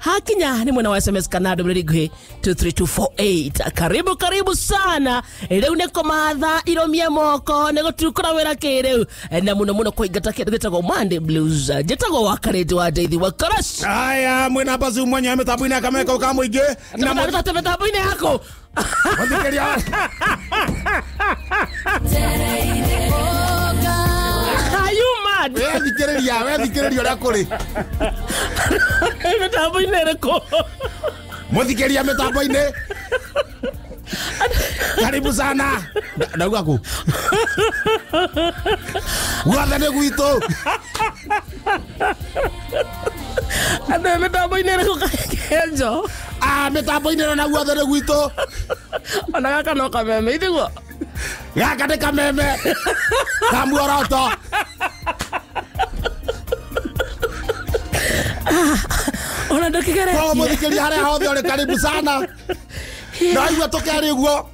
Hakinya ni mwena wa SMS kana ndũmĩrĩri nguhĩ 23248. Karibu karibu sana. Rĩu nĩ kũmatha irũmie moko nĩ gũtukũra wĩra kĩrĩu na mũno mũno kũingata kĩndũ gĩtagwo Monday Blues. Njĩtagwo wa Karĩndĩ wa Ndeithi wa Karash. Aya mwena bazu mwanya mĩtambo-inĩ akameka ka mũingĩ na mĩtambo-inĩ yaku. Mũthikĩria. Are you mad? We thikĩrĩria ũrĩa kũrĩ. Mĩtambo-inĩ ĩrĩkũ? Mũthikĩria mĩtambo-inĩ. Karibu sana. Ndauga kũ? Guothe nĩ gwitũ. Andũ mĩtambo-inĩ ĩrĩkũ Kenjo? Ah, mĩtambo-inĩ ĩno na guothe nĩ gwitũ. Ona gaka no kameme ithiguo. Gaka nĩ kameme. Ka muoroto. Ona ndũkĩgeretie. Koguo mũthikĩria harĩa hothe ũrĩ karibu sana. Ndaigua tũkerĩ ũguo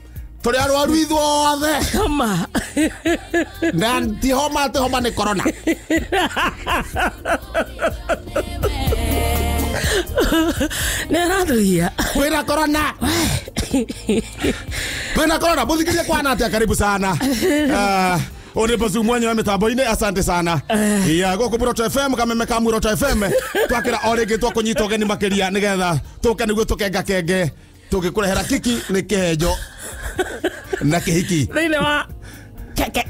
tũrĩ arwaru ithuothe. Homa. Na ti homa atĩ homa nĩ corona. Nĩ arathuia. Kwĩna corona. Kwĩna corona. Mũthikĩria kwana atĩa karibu sana. One bazu mwanya wa mĩtambo-inĩ asante sana. Ya gũkũ Muroto FM kameme ka Muroto FM twakĩra o rĩngĩ twakũnyita ũgeni makĩria nĩgetha tũke nĩguo tũkenga kenge tũgĩkũrehera kiki nĩ kĩhenjo na kĩhiki thĩinĩ wa keke.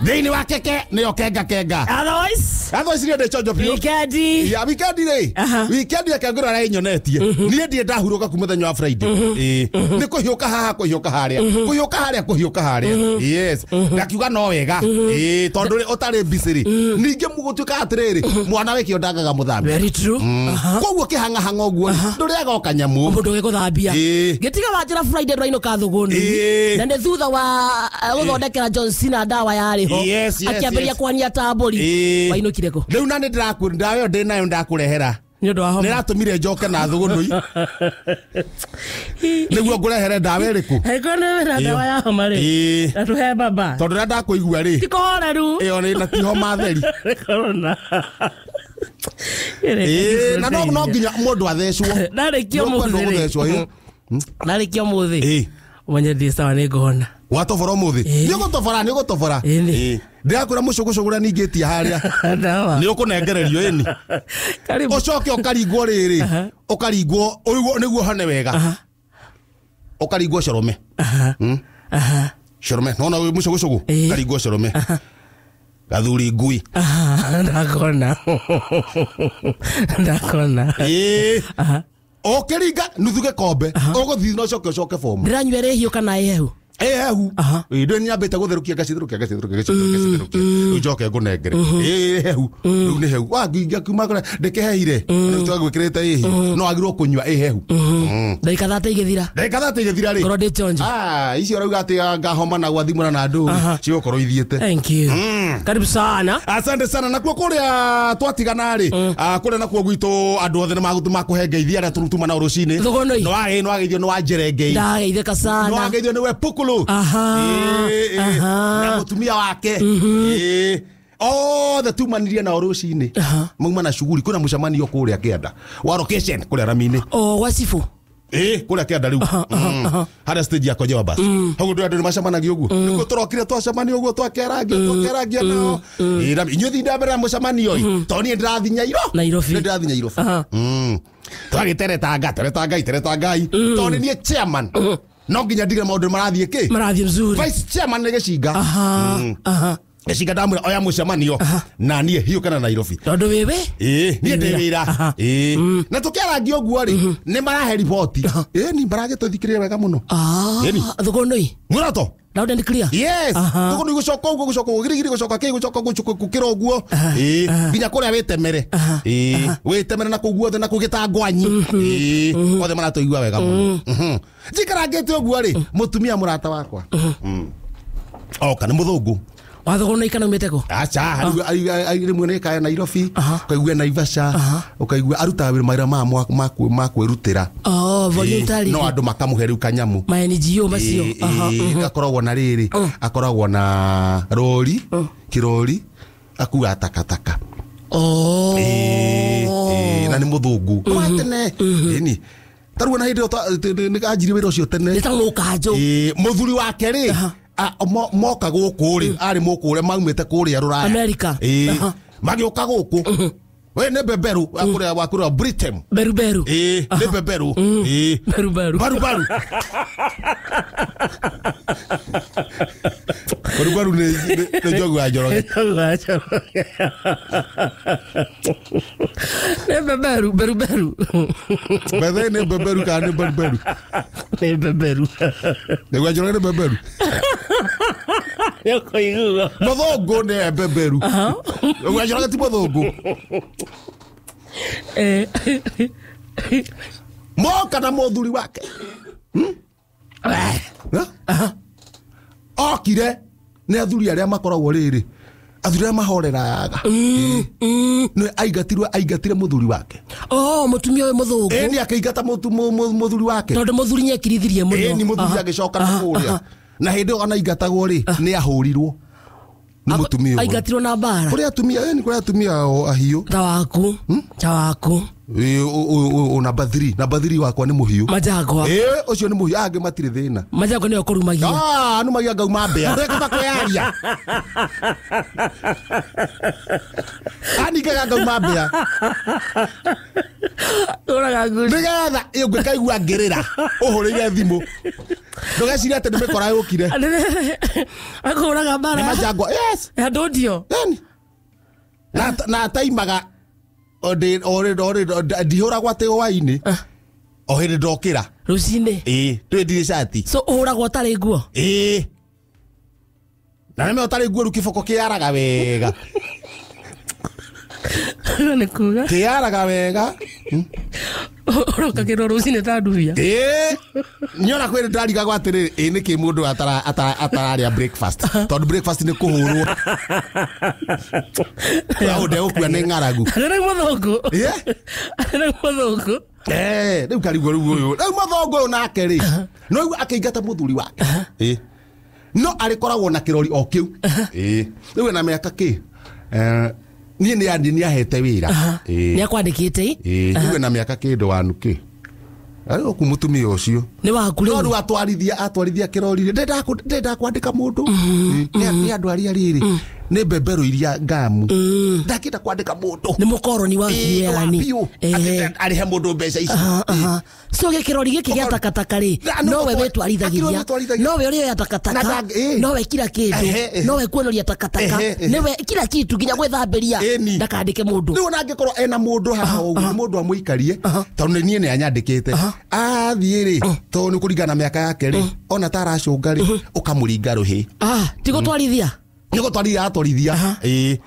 Thĩinĩ wa keke nĩyo kenga kenga. Otherwise niĩ ndĩ chonjo biũ. Weekend. Ya weekend rĩ. Weekend ya kengũra arĩa ĩnyonetie. Niĩ ndirĩ ndahurũka kuma mũthenya wa Friday. Nĩ kũhiũka haha kũhiũka harĩa. Kũhiũka harĩa kũhiũka harĩa. Yes. Ndakiuga no wega. Tondũ rĩ ũtarĩ busy rĩ. Ningĩ mũgũtuĩka atĩrĩrĩ mwana wĩkĩo ndangaga mũthambia. Very true. Koguo kĩhang'ahang'a ũguo ndũrĩaga o kanyamũ. Mũndũ ũgĩgũthambia. Gĩtiga wanjĩra Friday ndũrainũka thũgũnĩ. Na nĩ thutha wa gũthondekera John Cena ndawa yarĩ ho. Akĩambĩrĩria kwania tambũri. Wainũkire kũ? Rĩu na nĩ ndĩrakwĩra ndawa ĩyo ndĩ nayo ndakũrehera. Nĩ ũndũ wa homa. Nĩratũmire njoke na thũgũnũi. Nĩguo ngũrehere ndawa ĩrĩkũ? Angĩkorwo nĩ wĩna ndawa ya homa rĩ. Na tũhe baba. Tondũ rĩrĩa ndakũigua rĩ. Ti kũhoreru. Ĩyo nĩ na ti homa theri. Corona. Na no nginya mũndũ athecwo. Ndarĩkia ũmũthĩ rĩ. Ndarĩkia ũmũthĩ. Ũmenye ndĩ sawa nĩ ngũhona. Watobora ũmũthĩ? Nĩ ũgũtobora nĩ ũgũtobora. Ndĩrakwĩra mũcũgũcũgũra ningĩtia harĩa. Nĩ ũkũnengererio ĩni. Ũcoke ũkaringwo rĩrĩ. Ũkaringwo nĩguo hone wega. Ũkaringwo corome. Corome. Nona mũcũgũcũgũ. Ũkaringwo corome. Gathuri ngui. Ndakona. Ndakona. Ũkĩringa nuthu gĩkombe ũgũthiĩ na ũcoke ũcoke bomu. Ndĩranyua ĩrĩ hiũ kana ĩhehu? Ĩhehu. Ndĩ nyambĩte gũtherũkia ngacitherũkia ngacitherũkia ngacitherũkia rĩu njoke ngũnengere. Ĩhehu. Rĩu nĩ hehu. Wangiuma kũrĩa ndĩkĩheire. Rĩu twagwĩkĩrĩte ĩhiũ. No wagĩrĩirwo kũnyua ĩhehu. Ndagĩka thate igĩthira. Ndagĩka thate igĩthira rĩ. Ngorwo ndĩ chonjo. Icio ũrauga atĩ ngahoma na gwathimũra na andũ cigũkorwo ithiĩte. Thank you. Karibu sana. Asante sana. Nakuo kũrĩa twatigana rĩ. Kũrĩa nakuo gwitũ andũ othe nĩ makũhe ngeithia arĩa tũrutuma nao rũcinĩ. Thũgũnũi. Nĩ wageithio nĩ wanjere ngei. Ndageithĩka sana. Nĩ wageithio nĩ we Pukulu. Na mũtumia wake. Othe tumanirie nao rũcinĩ. Mauma na shughuli kwĩna mũcemanio kũrĩa kĩanda wa location kũrĩa rami-inĩ. O gwa cibũ. Kũrĩa kĩanda rĩu. Harĩa stage ya Konjewa bus. Hau ndũ andũ nĩmacemanagia ũguo. Nĩkuo tũrokire twacemania ũguo twakĩarangia nao. Inyuĩ thinda mbere ya mũcemanio ĩ. Tondũ niĩ ndĩrathiĩ Nairobi. Nĩ ndĩrathiĩ Nairobi. Twagĩteretanga teretangai teretangai. Tondũ niĩ chairman. No nginya ndige maũndũ marathiĩ kĩ? Marathiĩ mzuri. Vice chairman nĩ gĩcinga. Gĩcinga ndamwĩra oya mũcemanio na niĩ hiũkana Nairobi. Tondũ wĩwe? Niĩ ndĩ wĩra. Na tũkĩarangia ũguo rĩ nĩ marahe riboti. Ni maragĩtũthikĩrĩria wega mũno. Thũgũnũi. Muroto. Loud and clear. Yes. Thũgũnũi gũcoka ũguo gũcoka ũguo girigiri gũcoka kĩ gũcoka gũkĩra ũguo. Nginya kũrĩa wĩtemere. Wĩtemere na kũu guothe na kũu gĩtangwanyi. Othe maratũigua wega mũno. Njikarangĩte ũguo rĩ mũtumia mũrata wakwa. Oka nĩ mũthũngũ. Wathũgũnũi kana umĩte kũ? Aca, rĩmwe nĩ kaya Nairobi, ũkaigua Naivasha, ũkaigua arutaga wĩra mawĩra ma kwĩrutĩra. Voluntary. No andũ makamũhe rĩu kanyamũ. Ma NGO macio. Akoragwo na rĩrĩ, akoragwo na rori, kĩrori, akuaga takataka. Oh. Na nĩ mũthũngũ wa tene ĩni tarĩu ona hĩndĩ ĩyo nĩ anjirie wĩra ũcio tene. Nĩ ta mũkanjũ. Mũthuri wake rĩ moka gũkũ rĩ arĩ mũkũre maumĩte kũrĩa rũraya America. Magĩũka gũkũ we nĩ beberu wa kũrĩa Britain. Beru beru. Nĩ beberu. Beru beru. Baru baru. Baru baru nĩ njogu ya Njoroge. Nĩ beberu beru beru. Bethe nĩ beberu kana nĩ baru baru? Nĩ beberu. Nĩ Njoroge nĩ beberu. Nĩ ũkũigua. Mũthũngũ nĩ beberu. Njoroge ti mũthũngũ. Moka na mũthuri wake. Okire nĩ athuri arĩa makoragwo rĩrĩ athuri arĩa mahoreraga. Nĩ aingatire mũthuri wake. Oh, mũtumia ũyũ mũthũngũ. Nĩ akĩingata mũthuri wake. Tondũ mũthuri nĩ akirithirie mũno. Nĩ mũthuri agĩcoka na kũrĩa. Na hĩndĩ ĩyo ona aingatagwo rĩ nĩ ahũrirwo nĩ mũtumia ũyũ. Aingatirwo na mbara. Kũrĩ atumia nĩ kũrĩ atumia ahiũ. Ta waku. Ta waku. Namba 3 namba 3 wakwa nĩ mũhiũ. Majagwa. Ũcio nĩ mũhiũ angĩ matirĩ thĩna. Majagwa nĩwe ũkũrumagia. Anumagia ngauma mbĩa. Ndekaba kwĩyaria. Aningaga ngauma mbĩa. Ũraga nguri. Nĩgetha ũngĩkaigua ngĩrĩra ũhũrĩire thimũ. Ndũgecirie atĩ nĩ mĩkora yũkire. Akũhũraga mbara. Nĩ Majagwa. Yes. Andũ ndio. Na ataimaga ndihũragwo atĩ hwainĩ o hĩndĩ ndokĩra rũcinĩ. Twĩ ndirĩ cati. So ũhũragwo ũtarĩ nguo? Na nĩme ũtarĩ nguo rĩu kĩboko kĩaraga wega. Nĩ kuga kĩaraga wega. Ũrokagĩrwo rũcinĩ ta ndubia. Nyona kwĩ ndarigagwo atĩrĩrĩ nĩkĩ mũndũ atararĩa breakfast tondũ breakfast nĩ kũhũrwo. Rĩu ndegũkua nĩ ng'aragu. Rĩu mũthũngũ. Rĩu mũthũngũ. Rĩu karigwo rĩu ũyũ. Rĩu mũthũngũ ũyũ nake rĩ no rĩu akĩingata mũthuri wake. No arĩkoragwo na kĩrori o kĩu. Rĩu ena mĩaka kĩ niĩ nĩ ahete wĩra. Nĩ akwandĩkĩte. Rĩu ena mĩaka kĩndũ wanu kĩ arĩ gũkũ mũtumia ũcio nĩ waku rĩu. No rĩu atwarithia kĩrori ndenda kwandĩka mũndũ. Nĩ andũ arĩa rĩrĩ nĩ beberu iria ngamu. Ndakĩenda kwandĩka mũndũ. Nĩ mũkoroni wa yani. Arĩhe mũndũ mbeca ici. So gĩkĩrori gĩkĩ gĩa takataka rĩ nowe wĩtwarithagĩria. Nowe ũrĩoya takataka. Nowe kila kĩndũ. Nowe kuonoria takataka. Nĩwe kila kitu nginya gwĩthambĩria. Ndakandĩke mũndũ. Rĩu ona angĩkorwo ena mũndũ haha ũguo mũndũ amũikarie tondũ niĩ nĩ anyandĩkĩte. Athiĩ rĩ tondũ nĩ kũringana na mĩaka yake rĩ ona ta aracũnga rĩ ũkamũringa rũhĩ. Ti gũtwarithia. Nĩ gũtwarithia atwarithia.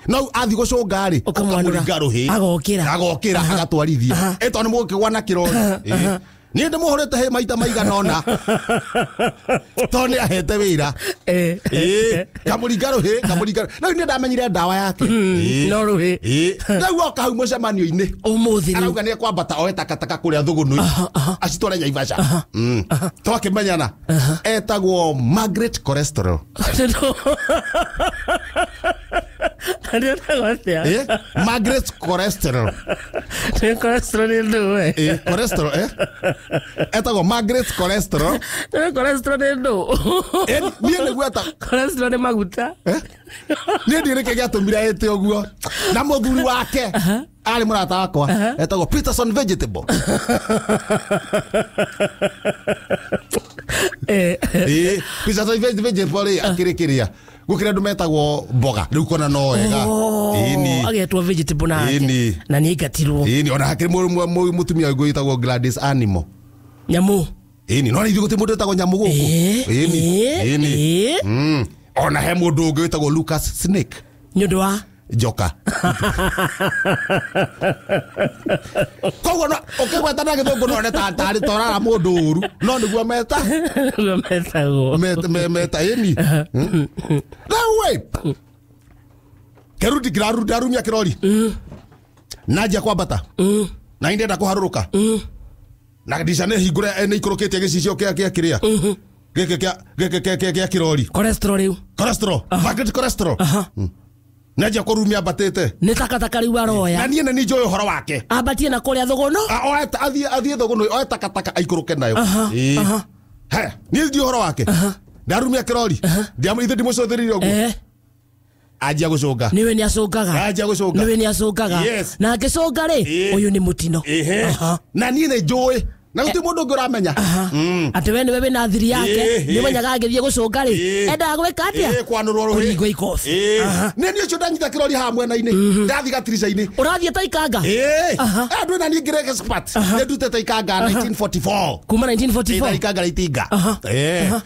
No athiĩ gũcũnga rĩ ũkamũringa rũhĩ. Agokĩra agatwarithia. Tondũ nĩ mũgũkĩgwa na kĩrori. Niĩ ndĩmũhũrĩte hĩ maita maigana ũna tondũ nĩ ahete wĩra. Kamũringa rũhĩ kamũringa. Rĩu nĩ ndamenyire ndawa yake. No rũhĩ. Rĩu oka hau mũcemanio-inĩ ũmũthĩ arauga nĩ ekwambata oe takataka kũrĩa thũgũnũ acitware Naivasha. Twakĩmenyana etagwo Margaret Cholesterol. Margaret Cholesterol. Nĩ cholesterol nĩ ndũ. Cholesterol etagwo Margaret Cholesterol. Nĩ cholesterol nĩ ndũ. Niĩ nĩguo eta cholesterol nĩ maguta. Niĩ ndiũĩ nĩkĩ gĩatũmire ĩte ũguo. Na mũthuri wake arĩ mũrata wakwa etagwo Peterson Vegetable. Peterson Vegetable rĩ akĩrĩ kĩrĩa gũkĩrĩ andũ metagwo mboga rĩu kona no wega. Agetwo vegetable nake na nĩ aingatirwo. Ona hakĩrĩ mũtumia ũngĩ wĩtagwo Gladys Animo. Nyamũ. No ithuĩ gũtirĩ mũndũ wĩtagwo nyamũ gũkũ. Ona he mũndũ ũngĩ wĩtagwo Lucas Snake. Nĩ ũndũ wa njoka. Koguo no ũkĩgweta na gĩthũngũ no one tarĩ torara mũndũ ũru no nĩguo meta metagwo meta ĩni. Rĩu we kĩrundi kĩrarumia kĩrori nanjia kwambata na ndenda kũharũrũka na ndica nĩ hingũre nĩ ikũrũkĩtie gĩcicio kĩa kĩrĩa gĩkĩ kĩa kĩrori cholesterol rĩu cholesterol Margaret cholesterol. Nĩanjia kũrumia ambatĩte. Nĩ takataka rĩu aroya. Na niĩ nĩ njũĩ ũhoro wake. Ambatie na kũrĩa thũgũnũ. Athiĩ thũgũnũ oe takataka aikũrũke nayo. Haya, niĩ ndiũĩ ũhoro wake. Ndarumia kĩrori. Ithe ndimũcũthĩrĩirie ũguo. Anjia gũcũnga. Nĩwe nĩacũngaga. Anjia gũcũnga. Nĩwe nĩacũngaga. Na angĩcũnga rĩ, ũyũ nĩ mũtino. Na niĩ nĩ njũĩ. Na gũtirĩ mũndũ ũngĩ ũramenya. Atĩ we nĩwe wĩna thiri yake, nĩũmenyaga angĩthiĩ gũcũnga rĩ, endaga gwĩka atĩa? Kwanũrwo rũhĩ. Kũringwo ikobi. Nĩ niĩ ũcio ndanyita kĩrori haha mwena-inĩ, ndathiĩ gatirica-inĩ. Ũrathiĩ ta ikanga? Andũ na niĩ ngĩrĩ expert. Nĩ ndutĩte ikanga 1944. Kuma 1944? Nĩ ikanga rĩa itinga.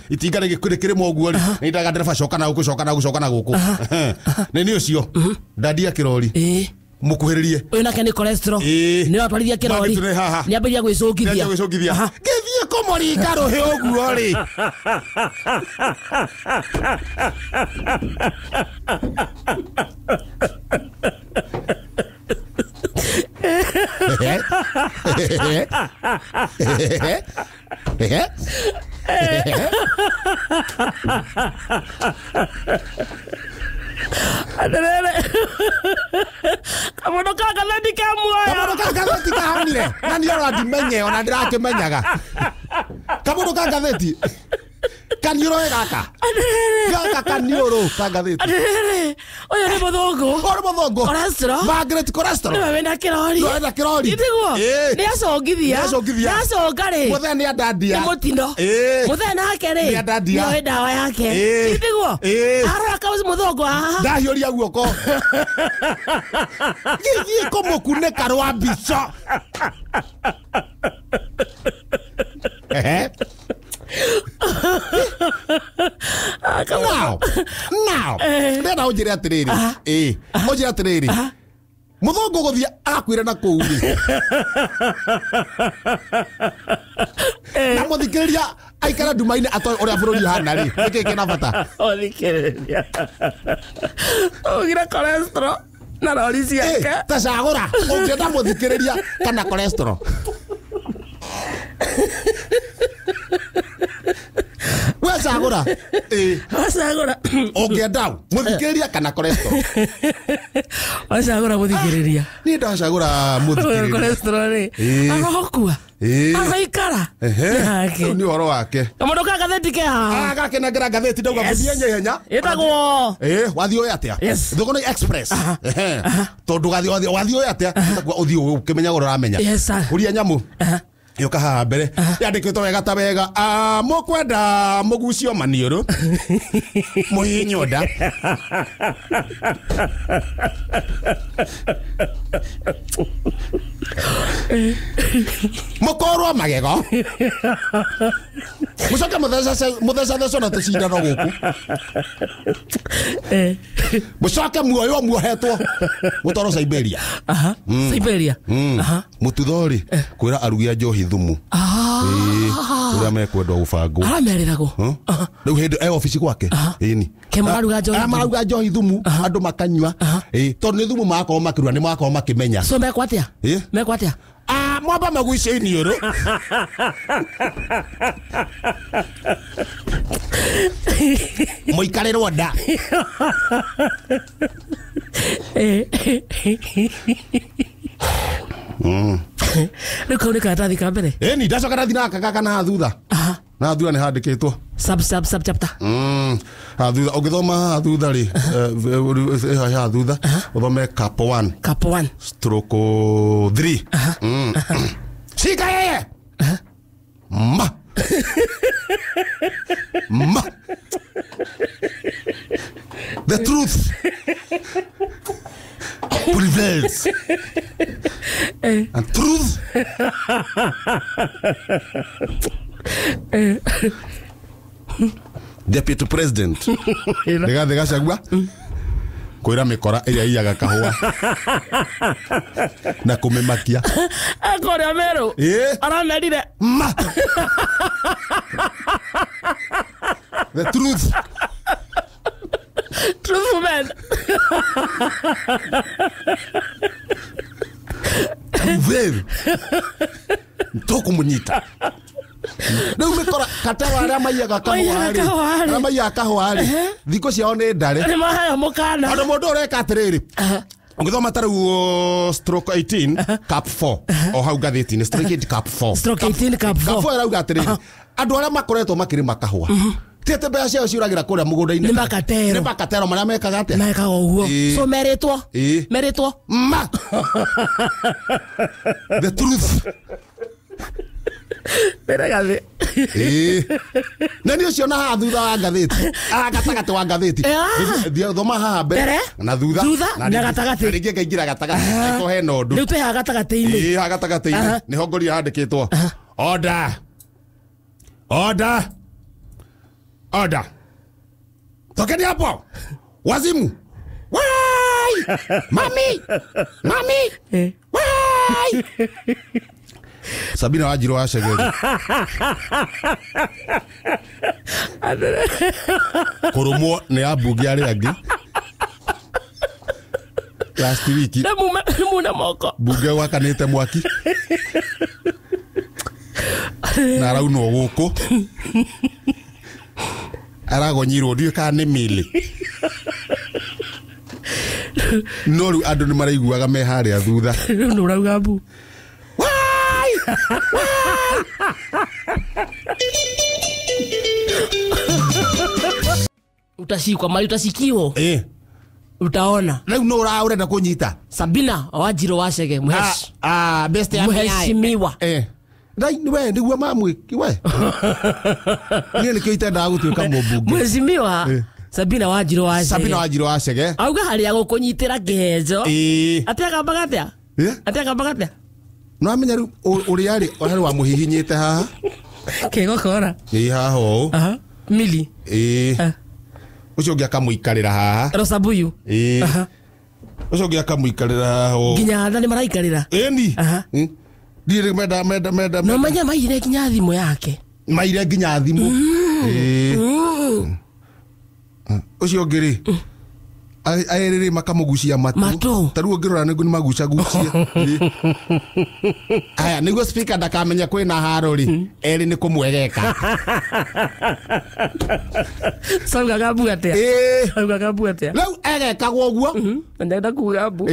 Itinga rĩkĩrĩmwo ũguo rĩ, nĩ ndaga ndereba coka na gũkũ, coka na gũkũ, coka na gũkũ. Nĩ niĩ ũcio ndandia kĩrori. Mukuhĩrĩrie. Ũyũ nake nĩ cholesterol. Nĩ watwarithia kĩrori. Nĩ ambĩrĩria gwĩcũngithia. Ngĩthiĩ kũmũringa rũhĩ ũguo rĩ. Atĩrĩrĩ, kamũndũ ka ngathĩti ke muoyo. Kamũndũ ka ngathĩti kahonire. Na niĩ ona ndimenye, ona ndĩrakĩmenyaga. Kamũndũ ka ngathĩti. Kaniũrũ ĩ gaka. Gaka kaniũrũ ka ngathĩti. Atĩrĩrĩ, ũyũ nĩ mũthũngũ. Ũyũ nĩ mũthũngũ. Cholesterol. Margaret cholesterol. Nĩwe wĩna kĩrori. Nĩwe wĩna kĩrori. Tiguo? Nĩ acũngithia. Nĩ acũngithia. Nĩ acũnga rĩ. Mũthee nĩ andandia. Nĩ mũtino. Mũthee nake rĩ. Nĩ andandia. Nĩoĩ ndawa yake. Tiguo? Arora ka mũthũngũ haha. Ndahiũria guoko. Gĩthiĩ kũmũkunĩka rwa mbica. Now, ndĩrenda ũnjĩre atĩrĩrĩ. Ũnjĩre atĩrĩrĩ. Mũthũngũ gũthiĩ akuire na kũu rĩ. Na mũthikĩrĩria aikara nduma-inĩ atoĩ ũrĩa bũrũri ũhana rĩ. Nĩkĩĩ kĩna bata? Ũthikĩrĩria. Ugire cholesterol na rori ciake. Ta cagũra ũngĩenda mũthikĩrĩria kana cholesterol. We cagũra. Wacagũra. Ũngĩenda mũthikĩrĩria kana cholesterol? Wacagũra mũthikĩrĩria. Niĩ ndacagũra mũthikĩrĩria. Cholesterol rĩ. Arokua. Aroikara. Rĩu nĩ ũhoro wake. Kamũndũ ka ngathĩti ke haha. Gakenengera ngathĩti ndauga gũthiĩ ihenya. Ĩtagwo. Wathiĩ ũĩ atĩa? Thũgũnĩ Express. Tondũ wathiĩ ũĩ atĩa? Ũthiĩ ũkĩmenyaga ũrĩa ũramenya. Ũria nyamũ. Yoka haha mbere yandĩkĩtwo wega ta wega. Mũkwenda mũgucio maniũrũ, mũhihinywo nda, mũkorwo magego, mũcoke mũthecathecwo na tũcindano gũkũ, mũcoke muoywo muohetwo mũtwarwo Siberia. Siberia. Mũtutho rĩ kwĩra arugi a njohi thumu. Ũrĩa mekwendwo gũbangwo. Aramerĩragwo. Rĩu hĩndĩ e obici gwake. Ĩni. Ke mararuga njohi. Mararuga njohi thumu andũ makanyua. Tondũ nĩ thumu magakorwo makĩruga nĩ magakorwo makĩmenya. So mekwo atĩa? Mekwo atĩa? Mwamba maguice iniũrũ. Mũikarĩrwo nda. Rĩu kau nĩ karatathi ka mbere. Ĩni ndacoka ndathi na gaka na thutha. Na thutha nĩ handĩkĩtwo. Sub sub sub chapter. Thutha ũngĩthoma haha thutha rĩ, haha thutha ũthome cap 1. Cap 1. Stroke 3. Shika yeye. Ma. Ma. The truth prevails. And truth Deputy President Rigathi Gachagua kwĩra mĩkora ĩrĩa iyaga kahũa na kũmĩmakia akũrĩa Meru aramerire ma the truth truth man prevail ntokumunyita. Rĩu mĩkora katero arĩa maiyaga kahũa rĩ, arĩa maiyaga kahũa rĩ, thikũ ciao nĩ ndare. Nĩ maheo mũkana. Andũ mũndũ ũreka atĩrĩrĩ, ũngĩthoma ta rĩu stroke 18 cap 4 o hau ngathĩti-inĩ, stroke 8 cap 4. Stroke 18 cap 4. Cap 4 ĩrauga atĩrĩrĩ, andũ arĩa makoretwo makĩrĩma kahũa ti atĩ mbeca ciao ciũragĩra kũrĩa mũgũnda-inĩ. Nĩ makatero. Nĩ makatero marĩa mekaga atĩa? Mekaga ũguo. So merĩtwo? Merĩtwo? Ma. The truth. Mbere Na nĩ ũcio na haha thutha wa ngathĩti. Haha gatagatĩ wa ngathĩti. Thoma haha mbere na thutha na gatagatĩ. Na rĩngĩ ngaingĩra gatagatĩ. Angĩkorwo hena ũndũ. Rĩu twĩ haha gatagatĩ-inĩ. Ĩĩ, haha gatagatĩ-inĩ. Nĩho ngorire handĩkĩtwo. Order. Order. Order. Tokeni hapo. Wazimu. Wai! Mami! Mami! Wai! Sabina Wanjiru wa Chegeri. Kũrũmwo nĩ ambunge arĩa angĩ. Last week. Nĩ moko. Mbunge gwakanĩte mwaki. Na araunwo gũkũ. Aragonyirwo ndiũĩ kana nĩ mĩlĩ. No rĩu andũ nĩ maraiguaga me harĩa thutha. Rĩu nĩ ũrauga mbu. Utashikwa mali utashikiwa. Utaona. Rĩu no ũrenda kũnyita. Sabina Wanjiru wa Chege best ya mheshimiwa. Rai we nĩguo mamwĩki we. Niĩ nĩkĩo itendaga gũtuĩka mũmbunge. Mheshimiwa Sabina Wanjiru wa Chege. Sabina Wanjiru wa Chege. Auga harĩa gũkũnyitĩra kĩhenjo. Atĩa kambaga atĩa? Atĩa kambaga atĩa? No amenya rĩu ũrĩa rĩ harĩ wamũhihinyĩte haha. Kĩgokora. Ĩĩ haha ũũ. Mili. Ĩĩ. Ũcio ũngĩ akamũikarĩra haha. Rosabuyu. Ĩĩ. Ũcio ũngĩ akamũikarĩra haha ũũ. Nginya athani maraikarĩra. Ĩni. Ndirĩ menda menda menda. No menya maire nginya thimũ yake. Maire nginya thimũ. Ĩĩ. Ũcio ũngĩ rĩ aerĩ makamũgucia matũ. Ta rĩu ũngĩrora nĩguo nĩmagucagucie. Aya nĩguo speaker ndakamenya kwĩna haro rĩ, erĩ nĩ kũmwegeka. Saugaga mbu atĩa? Saugaga mbu atĩa? Rĩu egekagwo ũguo. Ndenda kuga mbu.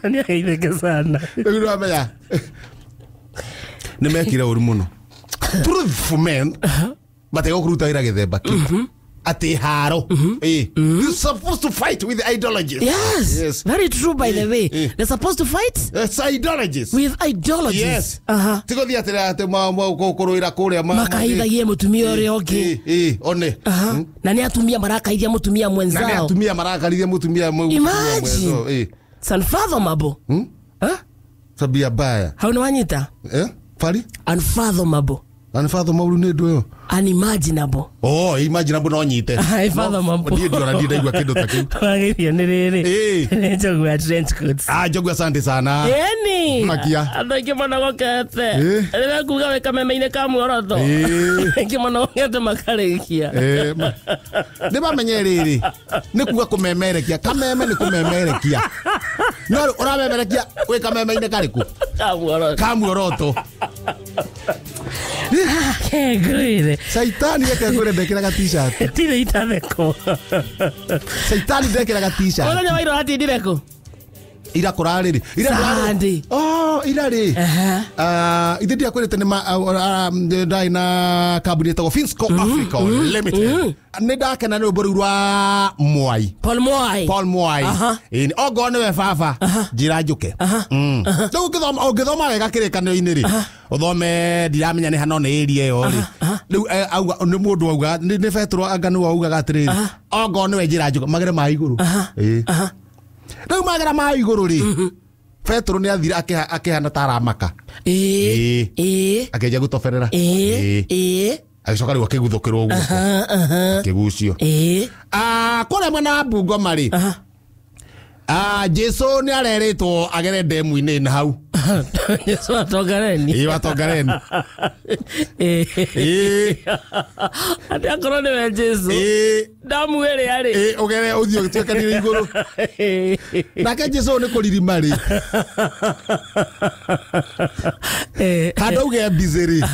Nĩ ageithĩke sana. Rĩu nĩwamenya nĩ mekire ũru mũno. Truthful men mategũkũruta wĩra gĩthemba kĩu. Atĩ haro. You're supposed to fight with ideologies. Yes. Yes. Very true, by the way. They're supposed to fight? It's ideologies. With ideologies. Yes. Tigũthiĩ atĩrĩ atĩ kũrũĩra kũrĩa makaithagie mũtumia ũrĩa ũngĩ. One. Na nĩ atumia marakaithia mũtumia mwenzao. Na nĩ atumia marakarithia mũtumia mwenzao. It's unfathomable. Tabia mbaya. Hau nĩ wanyita? Fari? Unfathomable. Unfathomable nĩ ndũ ĩyo? Unimaginable. Oh, imaginable no nyite. Unfathomable. Ndiĩ ndiona ndiĩ ndaigua kĩndũ ta kĩu. Wagĩthio nĩ rĩrĩ. Nĩ njogu ya trench coats. Njogu asante sana. Ĩni. Makia. Andũ aingĩ manogokete. Rĩrĩa nguga wĩ kameme-inĩ ka muoroto. Aingĩ manogokete makarĩkia. Nĩ mamenye rĩrĩ. Nĩ kuga kũmemerekia. Kameme nĩ kũmemerekia. No ũramemerekia wĩ kameme-inĩ karĩkũ? Ka muoroto. Ka muoroto. Kengwire. Saitani reke ngwire ndekĩraga t-shirt. Tirĩ itathekwo. Saitani ndekĩraga t-shirt. Mũthenya wa ira ũratindire kũ? Ira kũrarĩrĩ. Ira Sunday. Oh, ira rĩ. Ithe ndiakwĩrĩte nĩ ndarĩ na kambuni ĩtagwo Finsco Africa Limited. Nĩ ndakena nĩ rwĩmbo rũu rwa Mwai. Paul Mwai. Paul Mwai. Ĩni ongorwo nĩwe baba njĩra njũke. Rĩu ũngĩthoma wega kĩrĩkanĩro-inĩ rĩ, ũthome ndiramenya nĩ hano nĩ area ĩyo rĩ. Rĩu auga nĩ mũndũ auga nĩ Petro anga nĩwe augaga atĩrĩrĩ, ongorwo nĩwe njĩra njũke magere ma igũrũ. Rĩu magera ma igũrũ rĩ, Petro nĩ athire akĩhana ta aramaka. Akĩanjia gũtoberera. Agĩcoka rĩu akĩguthũkĩrwo guoko. Akĩgucio. Kũrĩa mwena wa Bungoma rĩ, Jesu nĩ areretwo agere ndemu-inĩ na hau. Jesu atongareni. Ĩĩ watongareni. Ĩĩ. Atĩ akorwo nĩwe Jesu. Ĩĩ. Ndamu ĩrĩa rĩ. Ĩĩ ũgere ũthiĩ ũgĩtuĩkanĩrie igũrũ. Nake Jesu nĩ kũririma rĩ. Handũ auge busy rĩ.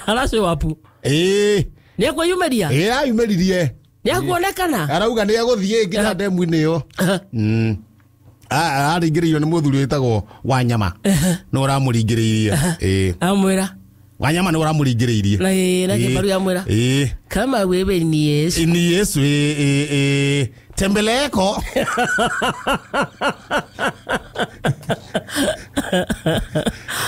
Aracio wapu. Ĩĩ. Nĩ ekwĩyumĩria? Ĩĩ ayumĩririe. Nĩ ekuonekana? Arauga nĩ egũthiĩ nginya ndemu-inĩ ĩyo. Aringĩrĩirio nĩ mũthuri wĩtagwo Wanyama. Nĩ ũramũringĩrĩirie. Ĩĩ. Amwĩra. Wanyama nĩ ũramũringĩrĩirie. Na ĩĩ na kĩbaru yamwĩra. Ĩĩ. Kama wewe ni Yesu. Ni Yesu ĩĩ tembeleko.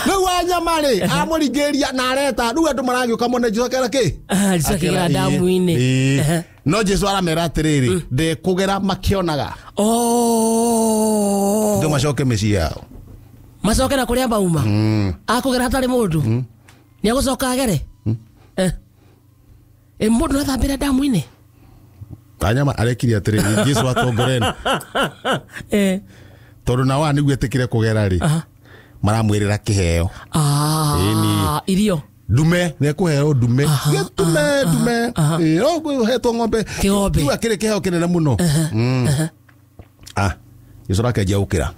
Rĩu Wanyama rĩ amũringĩrĩria na areta rĩu andũ maragĩũka mone Jesu akera kĩ? Jesu akĩgera ndamu-inĩ. No Jesu aramera atĩrĩrĩ ndekũgera makĩonaga. Oh. Andũ macoke mĩciĩ yao. Macoke na kũrĩa mauma. Akũgera hatarĩ mũndũ. Nĩ egũcoka agere? Ĩ mũndũ no athambĩre ndamu-inĩ? Wanyama arekire atĩrĩrĩ Jesu atongoreni. Tondũ nao aya nĩguo etĩkĩre kũgera rĩ. Maramwĩrĩra kĩheo. Irio. Ndume nĩ ekũheo ndume. Ndume ndume. Ĩĩ no kũhetwo ng'ombe. Kĩng'ombe. Kĩu akĩrĩ kĩheo kĩnene mũno. Jesu akenjia gũkĩra.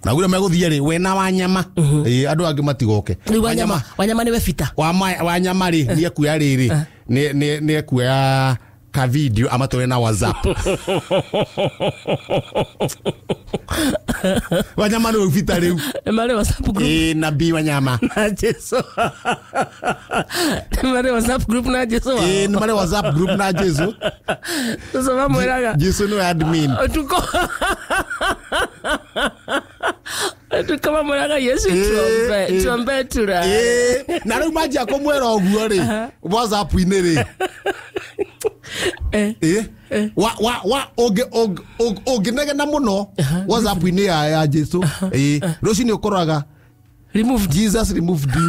Na gure megũthiĩ rĩ we na Wanyama. Ĩĩ andũ angĩ matigoke. Rĩu Wanyama Wanyama nĩwe Peter. Wanyama rĩ nĩ ekuoya rĩrĩ nĩ ekuoya ka video amatware na WhatsApp. Wanyama nĩ Peter rĩu. Nĩ marĩ WhatsApp group. Ĩĩ nabii Wanyama. Na Jesu. Nĩ marĩ WhatsApp group na Jesu. Ĩĩ nĩ marĩ WhatsApp group na Jesu. Sasa mamwĩraga. Jesu nĩwe admin. Tuko. Tuko mamwĩraga Yesu tuombe tuombe tura. Ĩĩ na rĩu manjia kũmwĩra ũguo rĩ WhatsApp-inĩ rĩ. Wa ũngĩnegena mũno WhatsApp-inĩ ya Jesu. Ĩĩ rũcinĩ ũkoraga removed. Jesus removed you.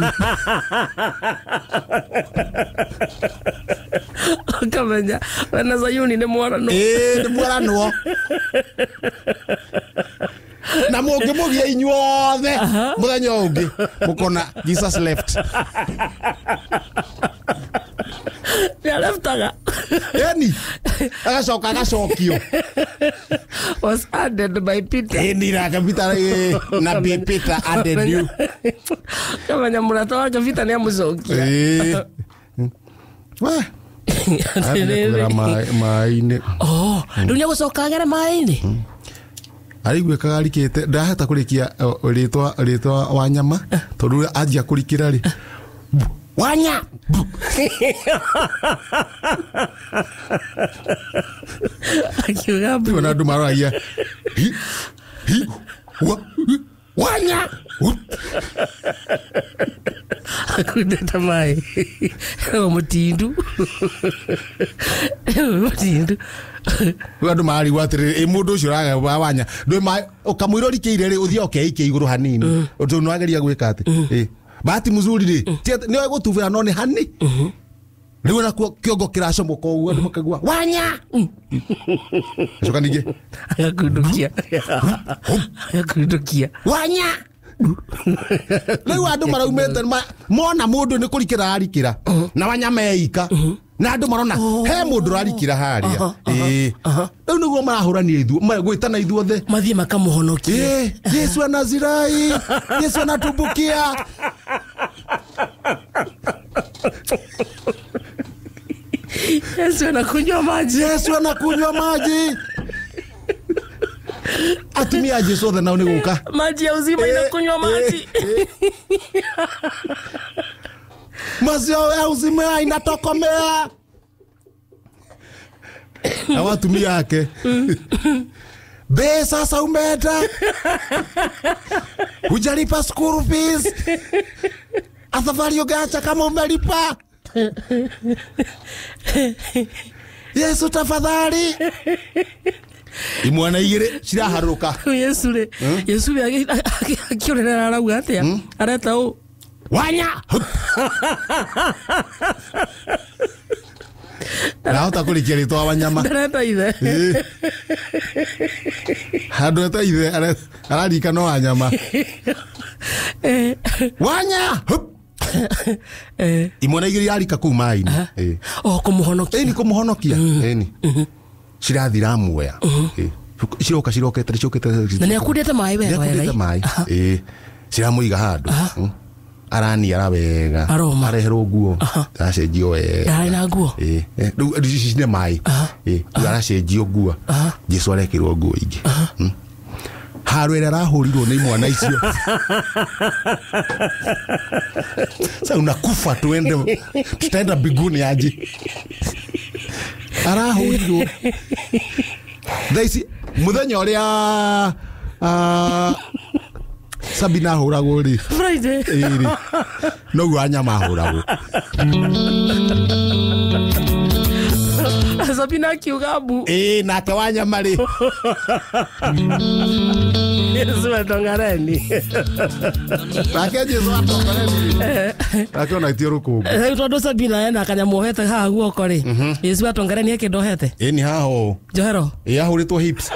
Ũkamenya wena Zayuni nĩ mwaranwo. Ĩĩ nĩ mwaranwo. Na mũngĩmũgia inyuothe mũthenya ũngĩ mũkona Jesus left. Nĩ areftaga. Eni agacoka agacokio. Was added by Peter. Eni nake Peter na Peter added you. Kamenya mũrata wake Peter nĩ amũcokia. We. Athiĩ maĩ-inĩ. Oh, rĩu nĩ egũcoka agere maĩ-inĩ? Araiguĩkaga arikĩte ndahota kũrĩkia rĩtwa Wanyama tondũ anjia kũrikĩra rĩ Wanya. Akiuga mbu. Na andũ maroragia hi hi Wanya. Akundeta maĩ. Mũtindu. Mũtindu. Rĩu andũ mararigwo atĩrĩrĩ ĩ mũndũ ũcio ũraga Wanya ndũĩ maĩ ũkamũira ũrikĩire rĩ ũthiĩ ũkeikia igũrũ hanini tondũ nĩ wageria gwĩka atĩ ĩ bahati mzuri rĩ nĩ egũtubĩra no nĩ hani rĩu nakuo kĩongo kĩracomoka ũguo andũ makaigua Wanya. Acoka ningĩ agakundukia agakundukia Wanya. Rĩu andũ maraumĩte mona mũndũ nĩ kũrikĩra ararikĩra na Wanyama eika na andũ marona he mũndũ ũrarikĩra harĩa. Ĩĩ rĩu nĩguo marahũrania ithuĩ gwĩtana ithuothe mathiĩ makamũhonokie. Yesu anazirai Yesu anatumbukia. Yesu anakunywa maji. Yesu anakunywa maji. Atumia Jesu othe nao nĩ gũka. Maji ya uzima inakunywa maji. Maziwa ya uzima inatokomea. Na watumia yake. Be sasa umeenda. Hujalipa school fees. Afadhali ungeacha kama umelipa. Yesu tafadhali. Imwana igĩrĩ ciraharũka. Yesu rĩ Yesu akĩorera arauga atĩa? Areta ũ? Wanya. Ndahota kũrĩkia rĩtwa Wanyama. Ndareta ithe. Ĩĩ. Handũ eta ithe ararikana Wanyama. Wanya! Hup! Imwana igĩrĩ yarika kũu maĩ-inĩ. Ĩĩ. O kũmũhonokia. Ĩni kũmũhonokia. Ĩni. Cirathira muoya. Ĩĩ. Ciroka cirokete cirokete. Na nĩ akundĩte maĩ wega wega. Nĩakundĩte maĩ. Ĩĩ. Ciramũiga handũ. Araniara wega. Aroma. Areherwo nguo. Aracenjio wega. Ndarĩ na nguo. Ĩĩ. Rĩu ici nĩ maĩ. Ĩĩ. Rĩu aracenjio nguo. Jesu arekĩrwo nguo ingĩ. Haro ĩrĩa arahũrirwo nĩ imwana icio. Sasa unakufa tuende tutaenda mbinguni aje. Arahũrirwo. Thaa ici mũthenya ũrĩa Sabina ahũragwo rĩ. Friday. Ĩĩ. Noguo Wanyama ahũragwo. Sabina akiuga mbu. Ĩĩ nake Wanyama rĩ. Yesu atongareni. Nake Jesu atongareni. Nake ona itie rũkũngũ. Rĩu tondũ Sabina ena kanyamũ ohete haha guoko rĩ. Yesu atongareni he kĩndũ ohete. Ĩni haha ũũ. Njohero. Ĩĩ ahũrĩtwo hips.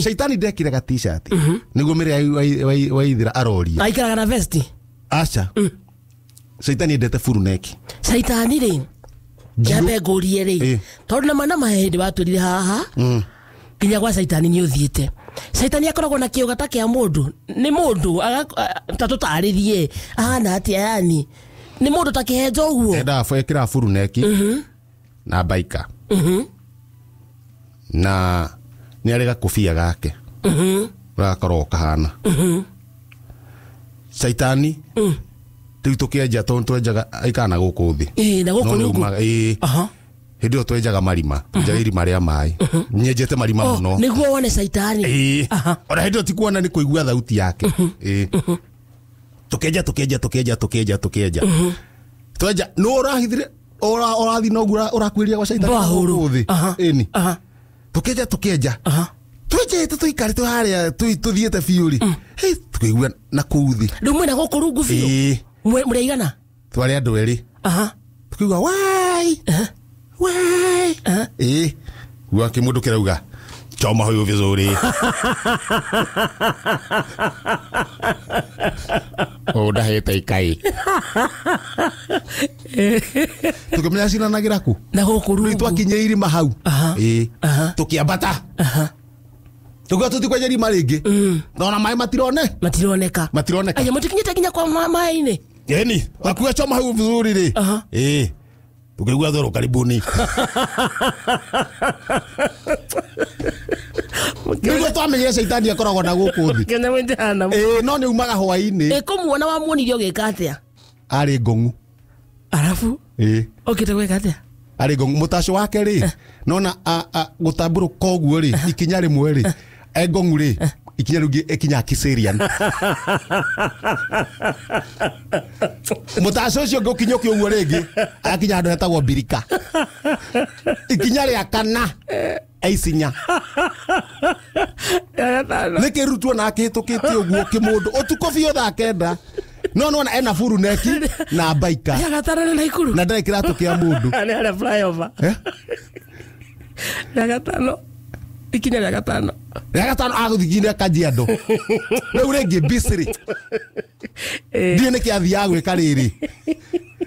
Shaitani ndekire ga t-shirt. Nĩguo mĩrĩa waithira aroria. Aikaraga na vesti. Aca. Shaitani endete full neck. Shaitani rĩ. Nyambe ngũrie rĩ. Tondũ na mana mahe hĩndĩ watwĩrire haha. Nginya gwa Shaitani nĩ ũthiĩte. Shaitani akoragwo na kĩũga ta kĩa mũndũ. Nĩ mũndũ ta tũtarĩrie ahana atĩa yani. Nĩ mũndũ ta kĩhenjo ũguo. Endaga ekĩraga full neck. Na baika. Na nĩ arĩ gakũbia gake. Gagakorwo kahana. Shaitani rĩu tũkĩenja tondũ twenjaga aikana gũkũ thĩ. Ĩĩ na gũkũ rungu. Ĩĩ. Hĩndĩ ĩyo twenjaga marima. Twenjaga irima rĩa maĩ. Nyenjete marima mũno. Nĩguo wone Shaitani. Ĩĩ. Ona hĩndĩ ĩyo ti kuona nĩ kũigua thauti yake. Ĩĩ. Tũkĩenja tũkĩenja tũkĩenja tũkĩenja tũkĩenja. Twenja nũ ũrahithire ũrathiĩ na ũguo ũrakuĩria gwa Shaitani gũkũ thĩ. Ĩni. Tũkĩenja tũkĩenja. Twenjete tũikarĩte harĩa tũthiĩte biũ rĩ. Hey, tũkĩigua na kũu thĩ. Rĩu mwĩna gũkũ rungu biũ. Ĩĩ. Mũrĩ aigana? Twarĩ andũ erĩ. Tũkiuga wai. Wai. Ĩĩ. Gua kĩmũndũ kĩrauga choma huyu vizuri. Ũndahĩte ikai. Tũkĩmenya ciranagĩra kũ? Na gũkũ rungu. Rĩu twakinyire irima hau. Ĩĩ. Tũkĩambata. Tukiuga tũtikwenja irima rĩngĩ. Nona maĩ matirone. Matironeka. Matironeka. Aya mũtikinyĩte nginya kwa maĩ-inĩ. Ĩni, wakuga choma huyu vizuri rĩ. Ĩĩ. Tukĩigua thoro karibuni. Nĩguo twamenyire Shaitani akoragwo na gũkũ thĩ. Kenya mwenjana. Ĩĩ no nĩ umaga hwaĩ-inĩ. Ĩ kũmuona wamuonire ũgĩka atĩa? Arĩ ngũng'u. Arabu? Ĩĩ. Okĩte gwĩka atĩa? Arĩ ngũng'u mũtaco wake rĩ. Nona gũtambũrũka ũguo rĩ, ikinya rĩmwe rĩ. Engong'u rĩ, ikinya rĩu ikinya Kiserian. Mũtaco ũcio ũngĩ ũkinyũkia ũguo rĩngĩ, akinya handũ hetagwo Mbirika. Ikinya rĩa kana eicinya. Nĩ kĩrutwo na akĩhĩtũkĩtie ũguo kĩmũndũ ũtukũ biũ thaa 9. No nona ena furu neki na baika. Rĩa gatano nĩ Naikuru. Na ndarĩ kĩratũ kĩa mũndũ. Nĩ harĩa flyover. Rĩa gatano. Ikinya rĩa gatano. Rĩa gatano agũthiĩ Kajiado. Rĩu rĩngĩ Bisri. Ndiũĩ nĩkĩ athiaga gwĩka rĩrĩ.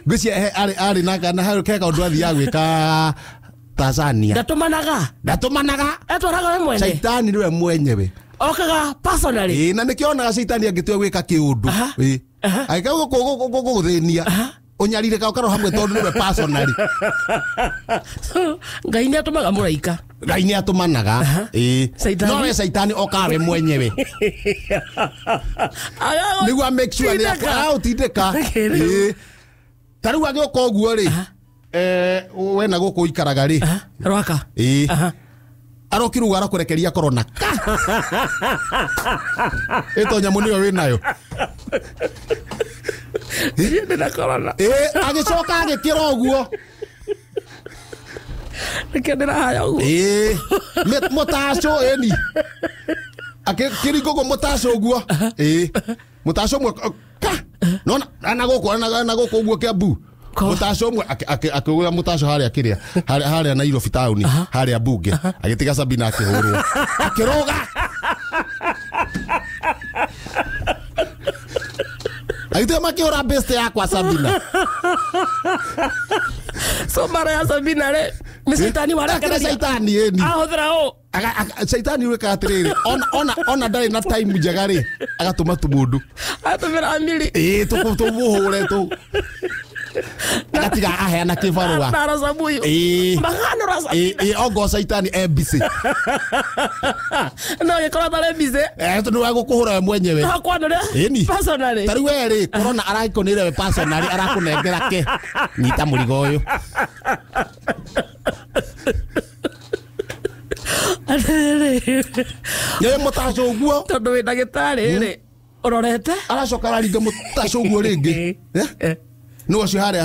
Ngwĩciria arĩ na harĩ ke kaũndũ athiaga gwĩka Tanzania. Ndatũmanaga. Ndatũmanaga. Etwaraga we mwene. Shaitani nĩwe mwenyewe. Okaga personally. Ĩĩ na nĩkĩo onaga Shaitani angĩtua gwĩka kĩũndũ. Ĩĩ. Angĩka gũgũthĩnia. Ũnyarire ka ũkarwo hamwe tondũ nĩwe personally. Ngai nĩ atũmaga mũraika. Ngai nĩ atũmanaga. Ĩĩ. No we Shaitani okaga we mwenyewe. Nĩguo make sure nĩ agũtindĩka. Ĩĩ. Ta rĩu agĩũka ũguo rĩ. We na gũkũ ikaraga rĩ. Rwaka. Ĩĩ. Arokĩruga arakũrekeria corona. Ĩto nyamũ nĩyo wĩnayo. Ndĩ na corona. Ĩĩ agĩcoka agĩkĩra ũguo. Nĩkĩo ndĩrahaya ũguo. Ĩĩ. Mũtaco ĩni. Akĩringa ũguo mũtaco ũguo. Ĩĩ. Mũtaco ũmwe ka. Nona ana gũkũ ana gũkũ ũguo Kiambu. Mutaco ũmwe akĩgũra mutaco harĩa kĩrĩa harĩa Nairobi taũni harĩa bunge agĩtiga Sabina akĩhũrwo akĩrũga agĩtiga makĩhũra best yakwa Sabina. So mara ya Sabina rĩ nĩ caitani warakara caitani ĩni ahũthĩra ũ caitani wĩkaga atĩrĩrĩ ona ndarĩ na time njega rĩ agatũma tũmũndũ atũmĩra amiri ĩĩ tũmũhũre tũ agatiga aheana kĩbarũa na Rosabuyu ĩĩ mahano Rosabuyu ĩĩ ongo caitani e busy no gĩkorwo atarĩ busy tondũ wa gũkũhũra we mwenyewe hakwa ndũrĩa ĩni personally ta rĩu we rĩ corona araikonĩre we personally arakũnengera ke nyita mũrigo ũyũ nĩ mũtaco ũguo tondũ wĩ ndagĩtarĩ rĩ ũrorete aracoka araringa mũtaco ũguo rĩngĩ nĩ ũcio harĩa